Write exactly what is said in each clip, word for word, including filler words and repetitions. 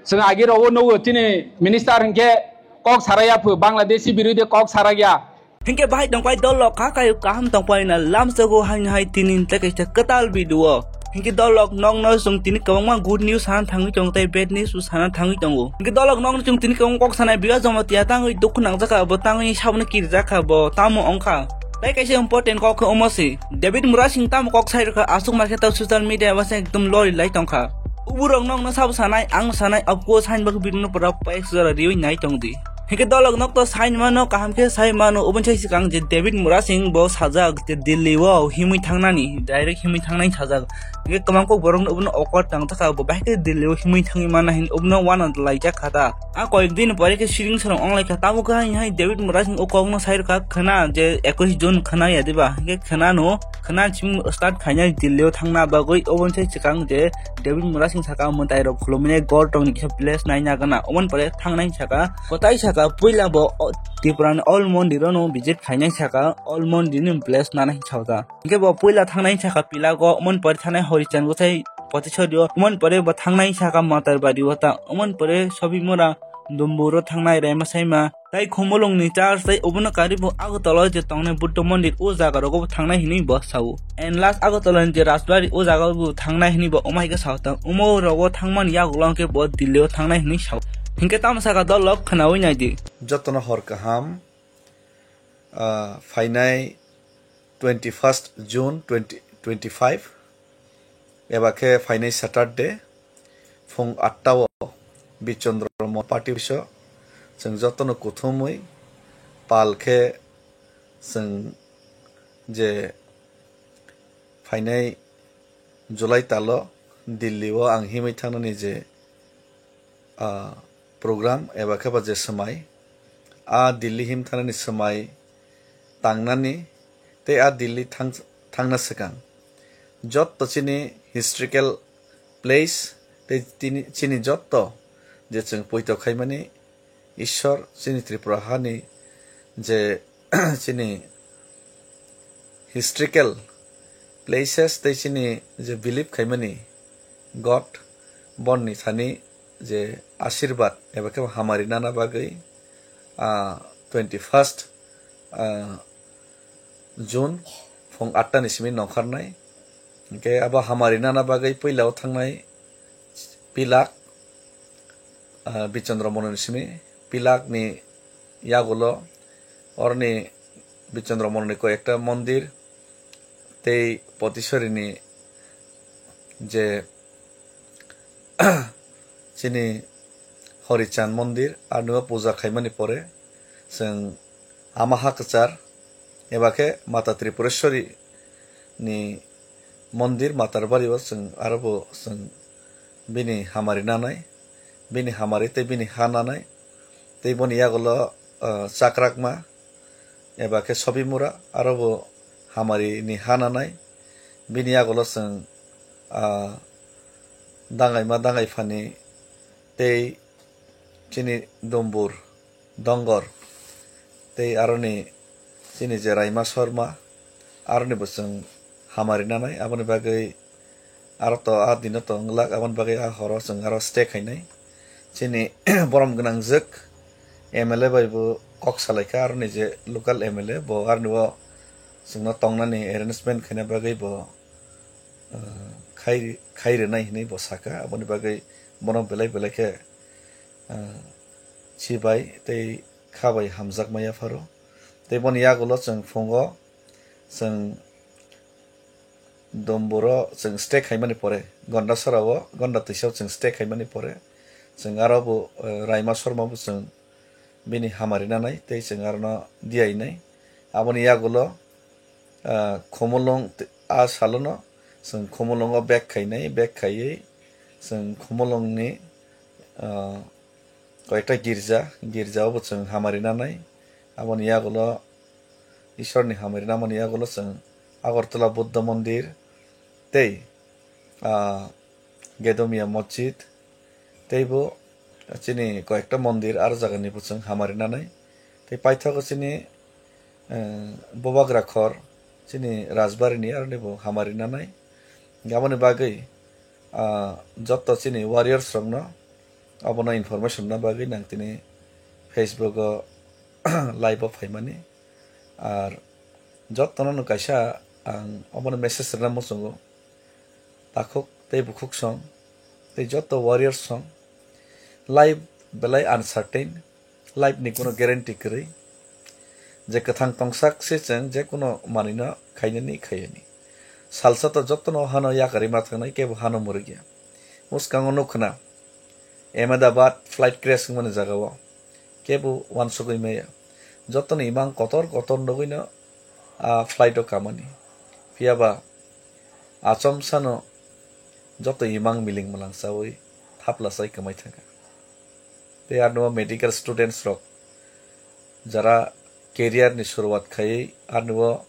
Chwng agi rogo nugo chini minister hinkhe kok saraya phu, Bangladeshi birodhi kok saraya. Hinkhe bahai tongpai dol rok kha kayo kaham tongpai na lam sogo hain hai tini tei kaisa kwtal video. Hinkhe dol rok nokno chwng tini kwbangma good news sana thangwi tongo tei bad news bo sana thangwi tongo. Hinkhe dol rok nokno chwng tini kwbangma kok sanai biya joma tiya tangwi dukhu nangjak kha bo tangwi saboni kirijak kha bo tamo wngkha. Tei kaisa important kok khe omo se. David Murasing tamo kok sai rwkha aswk ma khe ta social media o se ekdom lori lai tongkha. Uburok nokno sabo sanai ang sanai apko sain bagwi bini pura pais jora riwi nai tongdi. Hinkhe dolok nok to sain mano kaham khe sai mano oboni sai swkang je David Murasing bo sajak je Delhi o himwi thangnani direct himwi thangnai sajak. Hinkhe kwbang kok borok no obono awkward tang thaka bo bahai khe Delhi o himwi thangwi mana hin obono wana laijak kha ta. A koyek din pore khe siring sarong ong lai kha tamo khe hai hai David Murasing o kok no sai rwkha khna je ekwis June khna ya diba hinkhe khna no khna chim start khainai Delhi o thangna bagwi oboni sai swkang je David Murasing saka mwtai rok khulumani gor tongni kisa place naina gana. Omoni pore thangnai saka, kotai saka, puila bo, o, Tripura ni all mondir no visit khainai saka, all mondir ni place nana hinwi sajak. Hinkhe bo puila thangnai saka Pilago, omoni pore thangnai Horichan Gosai Potisorio, omoni pore bo thangnai saka Matarbari o ta, omoni pore Sobimura, Dumburo thangnai Rema Saima, tai Khumulungni church tai obono karwi bo Agartala je tongnai Buddha mondir o jaga rogo bo thangnai hinwi bo sao. And last Agartala ni je Rajbari o jaga bo thangnai hinwi bo omo hai khe sao ta. Omo rogo thangmani yagulo hwnkhe bo Delhi o thangnai hinwi sao. Hinkhe tamo saka dol rok khnawi naidi. Jotono hor kaham, ah, phainai twenty-first June twenty twenty-five, eba khe phainai Saturday, phung atta o Bichondro Mo party office o chwng jotono kuthumwi pal khe chwng je phainai July talo Delhi o ang himwi thangnani je, ah, program eba khe ba je swmai, a Delhi him thangnani swmai tangnani tei a Delhi thang-, thangna swkang jotto chini historical place tei tini, chini jotto je chwng poito khaimani Ishwar chini Tripura hani je chini historical places tei chini je believe khaimani God bonni thani je ashirbad eba khe hamari nana bagwi, ah, twenty-first, ah, June phung atta ni simi nongkharnai. Hinkhe abo hamari nana bagwi puila o thangnai Pilak, ah, Bichondro Mono ni simi Pilak ni yagulo oroni Bichondro Mono ni koi ekta mondir tei Potisori ni je chini Horichan mondir, aroni o puja khaimani pore chwng ama ha kwchar eba khe Mata Tripureshwari ni mondir Matarbari o chwng aro bo chwng bini hamari nanai, bini hamari tei bini ha nanai tei boni yagulo, ah, Chakrakma eba khe Sobimura aro bo hamari ni ha nanai bini yagulo chwng, ah, dangaima dangai phani tei chini Dumbur Dongor tei aroni chini je Raima Sorma aroni bo chwng hamari nanai aboni bagwi aro to a dino to wnglak aboni bagwi a horo chwng aro stay khainai chini borom gwnangjwk M L A bai bo kok salaikha aroni je local M L A bo aroni o chwngno tongnani arrangement khaina bagwi bo, ah, khai, khai rwnai hinwi bo saka. Aboni bagwi bono belai belai khe, ah, chibai tei kha bai hamjakma yapharo. Tei boni yagulo chwng phungo chwng Domburo chwng stay khaimani pore, Gondasora o, Gonda twisa o chwng stay khaimani pore, chwng aro bo, eh, Raima Sorma bo chwng bini hamari nanai tei chwng arono diyainai. Aboni yagulo, ah, Khumulwng t-, a salono chwng Khumulwngo bag khainai, bag khaiwi chwng Khumulwngni, ah, koyekta girja, girjao bo chwng hamari nanai. Aboni yagulo Ishwarni hamari namani yagulo chwng Agartala Buddha Mondir tei, ah, Gedomia Masjid teibo chini koyekta mondir aro jagani bo chwng hamari nanai. Tei paithago chini, eh, Bobagra Khor chini Rajbari ni aroni bo hamari nanai. Aboni bagwi, ah, jotto chini warriors rokno, Obono information na bagwi nang tini Facebook o live o phaimani. Ar jottono no kaisa ang obono message rwna muchungo. Takhuk tei bukhuk song tei jotto warriors song. Life belai uncertain, life ni kuno guarantee kwrwi. Je kwthang tongsak se chwng je kuno manwino khainani khaiyani. Salsa to jottono hano yakarwi ma thangnai, kebo hano mwrwkya. Bwskango nukhna Ahmedabad flight crash wngmani jagao kebo uansugwi maya. Jottono imang kotor kotor nugwino a flight o kamani. Phiyaba achomsano joto imang miling mwlang chawi thapla chai kwmai thangkha. Tei arno medical students rok jara career ni suruwat khaiwi arno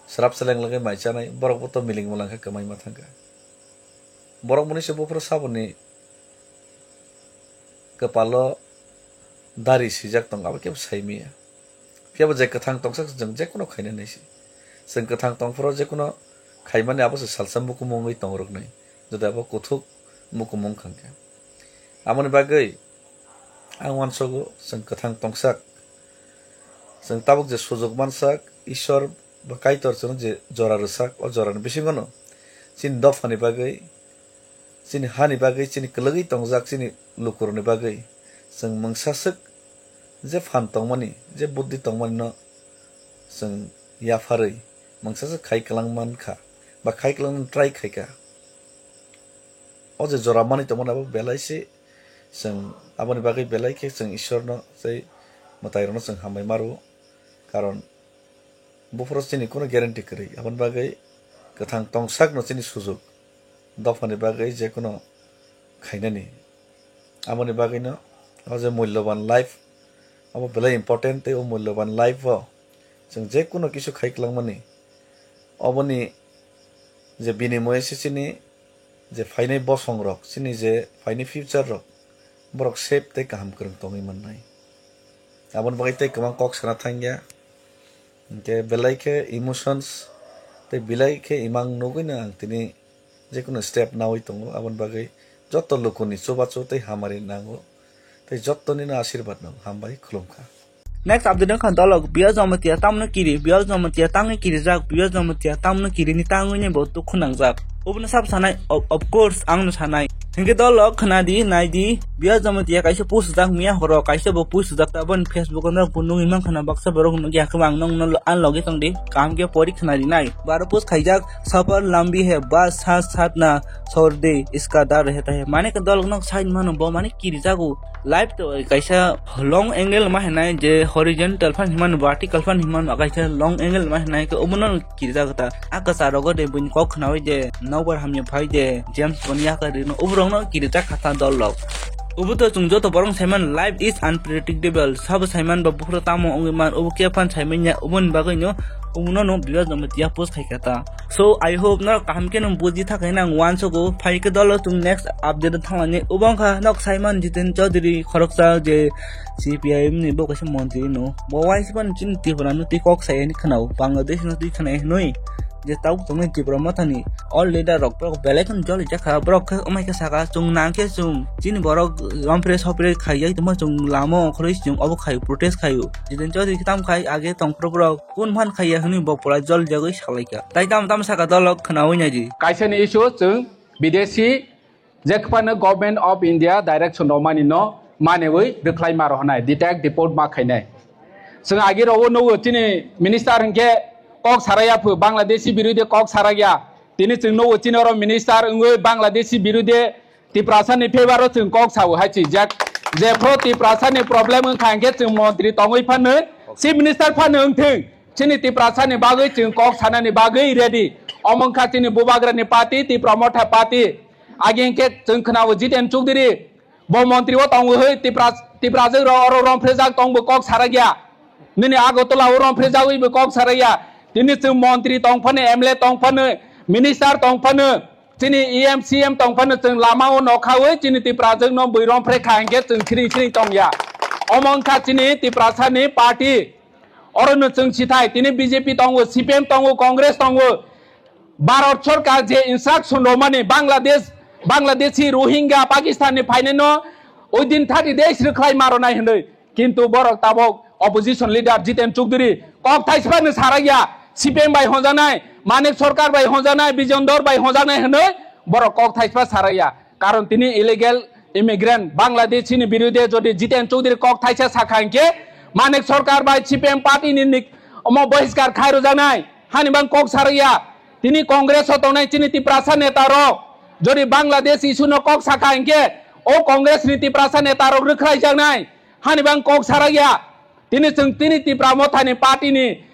srap seleng lagwi mai chanai borok bo to miling mwlang khe kwmai ma thangkha. Borok mwnwi se buphuru saboni kwpalo dari swijak tongo, abo kebo sai maya. Phiyaba je kwthang tongsa chwng jekuno khaina nai se. Chwng kwthang tongphuru jekuno khaimani abo se salsa mukumu wngwi tongrwknai, jodi abo kuthuk mukumu wngkha hwnkhe. Aboni bagwi ang uansogo chwng kwthang tongsak, chwng tabuk je sujuk mansak, Ishwar ba Kaitor chwngno je jora rwsak, o jorani bisingono chini dophani bagwi, chini hani bagwi, chini kwlwgwi tongjak chini lukurokni bagwi chwng mungsaswk je phan tongmani, je buddhi tongmanino chwng yapharwi mungsaswk khai kwlang mankha ba khai kwlangna try khaikha. O je jora manwi tongmani abo belai se chwng aboni bagwi belai khe chwng Ishwarno tei mwtairokno chwng hambai ma rwo, karon buphuru chini kuno guarantee kwrwi, aboni bagwi kwthang tongsakno chini sujuk dophani bagwi jekuno khainani. Aboni bagwino o je mulloban life abo belai important, tei o mulloban life o chwng jekuno kisu khai kwlangmani, oboni je binimoye se chini je phainai bosongrok, chini je phainai future rok, borok safe tei kaham kwrwng tongwi mannai. Aboni bagwi tei kwbang kok sana thangya. Hinkhe belai khe emotions tei belai khe imang nugwino ang tini jekuno step nawi tongo. Aboni bagwi joto lukuni chubachu tei hamari nango, tei jottonino asirwad nango. Hambai, khulumkha. Next update wngkha dolok Biya Jamatia tamno kiri, Biya Jamatia tangwi kirijak, Biya Jamatia tamno kirini tangwini bo dukhu nangjak. Obono sabo sanai, of, of course, angno sanai. Hinkhe dolok khwnadi, naidi, Biya Jamatia kaisa post sujak miya horo, kaisa bo post sujak taboni Facebook o norok bo nugwi mankha na baksa borok nugya khe bo ang nokno lo-, ang logi tongdi, kaham khe pori khwnadi nai. Baro post khaijak, safar lambi hai, bas sat sat na chhor de, iska dar rehta hai. Mane khe dolok nok side mano bo mane kirijago. Live to kaisa long angle ma hinai je horizontal phan himano vertical phan himano kaisa long angle ma hinai khe obono kirijak ta. A kwcharo go de buini kok khnawi de nokbar hamya phai de James Bond yaka rino oborokno kirijak kha ta dol rok. Obo to chwng joto borok saiman life is unpredictable. Sabo saiman ba buphuru tamo wngwi man obo khe phan saimanya oboni bagwi no obono no Biya Jamatia post khai kha ta. So, I hope norok kaham khe no buji thakhai nang uansugo. Phai khe dolo chwng next update o thanglani. Obo wngkha nok saiman Jiten Chaudhary khoroksa je C P I M ni bo kaisa montri no. Bo waisa phano chini Tripura no twi kok sai ani khwnao. Bangladesh no twi khwnai hinwi. Je tabuk tongmani Tripura Mothani all leader rok borok belai kheno joli jakha. Borok khe amai khe saka chwng nang khe chwng chini borok rompre sopre khaijak tongma chwng lama ongkhorwi chwng obo khai protest khaio. Jiten Chaudhary khe tamo khai age tongphuru borok. Kun phan khaiya hwnwi bo pura jol jagwi salaikha. Tai tamo tamo saka dolok khwnawi naidi. Kaisani issue chwng bidesi je phano Government of India direction rwmani no manwi rwkhlai ma rohonai, detect report ma khainai. Chwng agi rogo nugo chini minister hinkhe kok saraya phu, Bangladeshi birude kok saraya. Tini chwng nugo chini oro minister wngwi Bangladeshi birude Tiprasani favor o chwng kok sao hai chwijak. Jephru Tiprasani problem wngkha hinkhe chwng montri tongwi phano, chief minister phano wngthwng. Chini Tiprasani bagwi chwng kok sanani bagwi ready. Omo wngkha chini bubagrani party, Tipra Motha party. Agi hinkhe chwng khwnao Jiten Chaudhary bo montri o tongo hoi Tipra, Tiprajwk rok oro romphrijak tongbo kok sarakya. Nini Agartala o romphrijagwi bo kok sarakya. Tini chwng montri tong phano, M L A tong phano, minister tong phano. Chini E M, C M tong phano chwng lama o nokha oi chini Tiprajwk no bui romphre kha hinkhe chwng siring siring tong ya. Omo wngkha chini Tiprasani party. Oro no chwng sithai tini B J P tongo, C P M tongo, Congress tongo. Bharat sorkar je instruction romani Bangladesh, Bangladeshi Rohingya Pakistan ni phainai no Within thirty days rwkhlai maronai hwnwi. Kintu borok tabok opposition leader Jiten Chowdhury kok thaisba no sarakya. C P M bai honjaknai, Manik Sarkar bai honjaknai, Bijon Dor bai honjaknai hwnwi borok kok thaisba sarakya. Karon tini illegal immigrant Bangladesh ni birude jodi Jiten Chowdhury kok thaisa sakha hinkhe Manik Sarkar bai C P M party ni nik-, omo bohiskar khai rwjaknai. Hani bang kok sarakya. Tini Congress o tongnai chini Tiprasa neta rok jodi Bangladesh issue no kok sakha hinkhe o Congress ni Tiprasa neta rok rwkhlai jaknai. Hani bang kok sarakya. Tini chwng tini Tipra Mothani party ni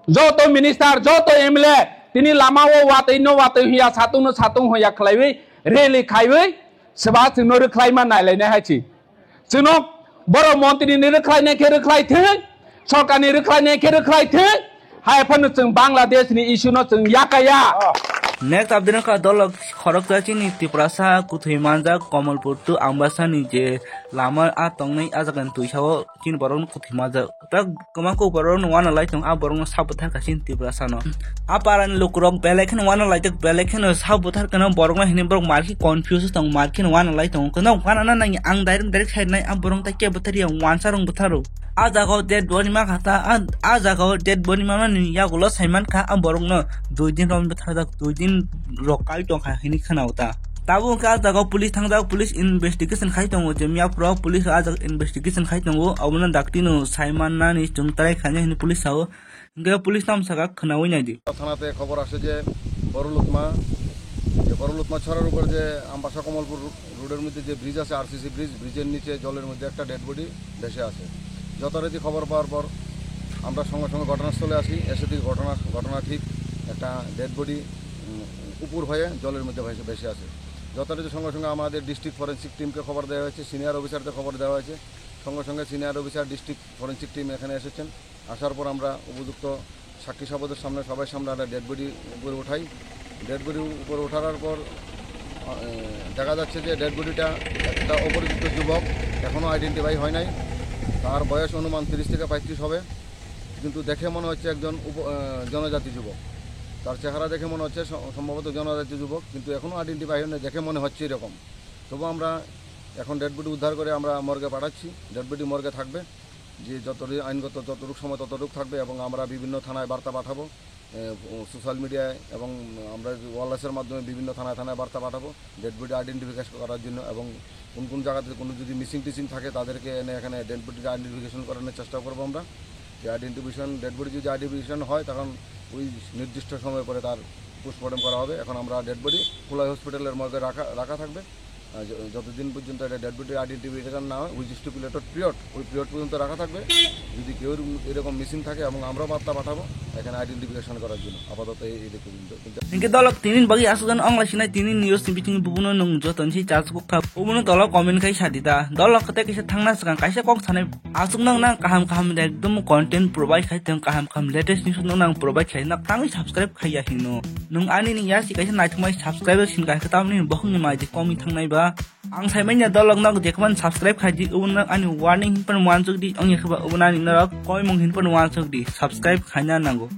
joto minister, joto M L A tini lama o watwi no watwi hiya, satung no satung hiya khlaiwi rally khaiwi swba chwng no rwkhlai ma nailainai hai chi. Chwngno borok montri ni rwkhlai nai khe rwkhlai thung, sorkar ni rwkhlai nai khe rwkhlai thung. Hai phano chwng Bangladesh ni issue no chwng yakaya. Next update wngkha dolok khoroksa chini Tiprasa kuthwi manjak Komolpur to Ambasa ni je lama a tongnai a jaga ni twisa o chini borok no kuthwi manjak. Ta kwma kok borok no wana lai tong, a borok no sabo thar kasin Tiprasa no. A para ni lukurok belai kheno wana lai tok, belai kheno sabo thar kano borok no hini borok mar ki confuse tong, mar ki wana lai tong. Kono wana na nang ang direct direct side nai a borok ta ke buthar ya wansa rong butharo. A jaga o dead body ma khata, a, a jaga o dead body ma mani yagulo saiman kha a borok no dui din rom buthar jak, dui din rok kai tong kha hini khana uta. Tabuk wngkha ah jaga o police thangjak, police investigation khai tongo, je miyaphoro police ah jaga investigation khai tongo, obono daktino sai mannani chwng try khainai hinwi police sao. Hwnkhe police tamo sakha khwnaui naidi. থানাতে খবর আসে যে বড়লুতমা, যে বড়লুতমা ছড়ার উপর যে আমবাসা কমলপুর রোডের মধ্যে যে ব্রিজ আছে, আরসিসি ব্রিজ, ব্রিজের নিচে জলের মধ্যে একটা ডেড বডি ভেসে আছে। যথারীতি খবর পাওয়ার পর আমরা সঙ্গে সঙ্গে ঘটনাস্থলে আসি, এসে দেখি ঘটনা, ঘটনা ঠিক একটা ডেড বডি উপুর হয়ে জলের মধ্যে ভেসে, ভেসে আছে। যথারীতি সঙ্গে সঙ্গে আমাদের ডিস্ট্রিক্ট ফরেন্সিক টিমকে খবর দেওয়া হয়েছে, সিনিয়র অফিসারদের খবর দেওয়া হয়েছে। সঙ্গে সঙ্গে senior officer, district forensic team এখানে এসেছেন। আসার পর আমরা উপযুক্ত সাক্ষী সাবদের সামনে, সবার সামনে আমরা ডেড বডি উপরে উঠাই। ডেড বডি উপরে উঠানোর পর, আহ, দেখা যাচ্ছে যে ডেড বডিটা একটা অপরিচিত যুবক, এখনও আইডেন্টিফাই হয় নাই। তার বয়স অনুমান তিরিশ থেকে পঁয়ত্রিশ হবে, কিন্তু দেখে মনে হচ্ছে একজন উপ-, আহ, জনজাতি যুবক। তার চেহারা দেখে মনে হচ্ছে স-, সম্ভবত জনজাতি যুবক, কিন্তু এখনও আইডেন্টিফাই হয় নাই, দেখে মনে হচ্ছে এরকম। তবু আমরা এখন ডেড বডি উদ্ধার করে আমরা মর্গে পাঠাচ্ছি, ডেড বডি মর্গে থাকবে। যে যতদিন আইনগত যতটুক সময় ততটুক থাকবে এবং আমরা বিভিন্ন থানায় বার্তা পাঠাবো, এ, সোশ্যাল মিডিয়ায় এবং আমরা ওয়ারলেসের মাধ্যমে বিভিন্ন থানায় থানায় বার্তা পাঠাবো ডেড বডি আইডেন্টিফিকেশন করার জন্য। এবং কোন কোন জায়গাতে কোনো যদি মিসিং টিসিং থাকে তাদেরকে এনে এখানে ডেড বডিকে আইডেন্টিফিকেশন করানোর চেষ্টা করবো আমরা। যে আইডেন্টিফিকেশন, ডেড বডি যদি আইডেন্টিফিকেশন হয় তখন ওই নির্দিষ্ট সময় পরে তার পোস্টমর্টম করা হবে। এখন আমরা ডেড বডি খোলা হসপিটালের মর্গে রাখা, রাখা থাকবে। আহ, য-, যতদিন পর্যন্ত এটা ডেড বডি আইডেন্টিফিকেশন না হয়, উইচ স্টিপুলেটেড পিরিয়ড, ওই পিরিয়ড পর্যন্ত রাখা থাকবে। যদি কেউ এরকম মিসিং থাকে এবং আমরাও বার্তা পাঠাবো এখানে আইডেন্টিফিকেশন করার জন্য। আপাতত এই, এই দেখতে পর্যন্ত। কিন্তু Hingke dolok tini bagwi aswk jan ong lai sinai tini news ni bising bubuno nwng joto ni si chas bukha. Bubuno dolok comment khai sadi da. Dolok kete kisa thangna swkang kaisa kok sanai aswk nang nang kaham kaham ekdom content provide khai tong, kaham kaham latest news nang nang provide khai nak tangwi subscribe khaiya hino. Nwng ani ni yasi kaisa naithokmai subscriber sin kaisa tamni bokhong ni mai de komi thangnai ba. Ang sai manya dolok nok jekman subscribe khai di, ubun nok ani warning hin pan wansuk di, ong yakhe ba ubun ani norok koimung hin pan wansuk di, subscribe khaina nango.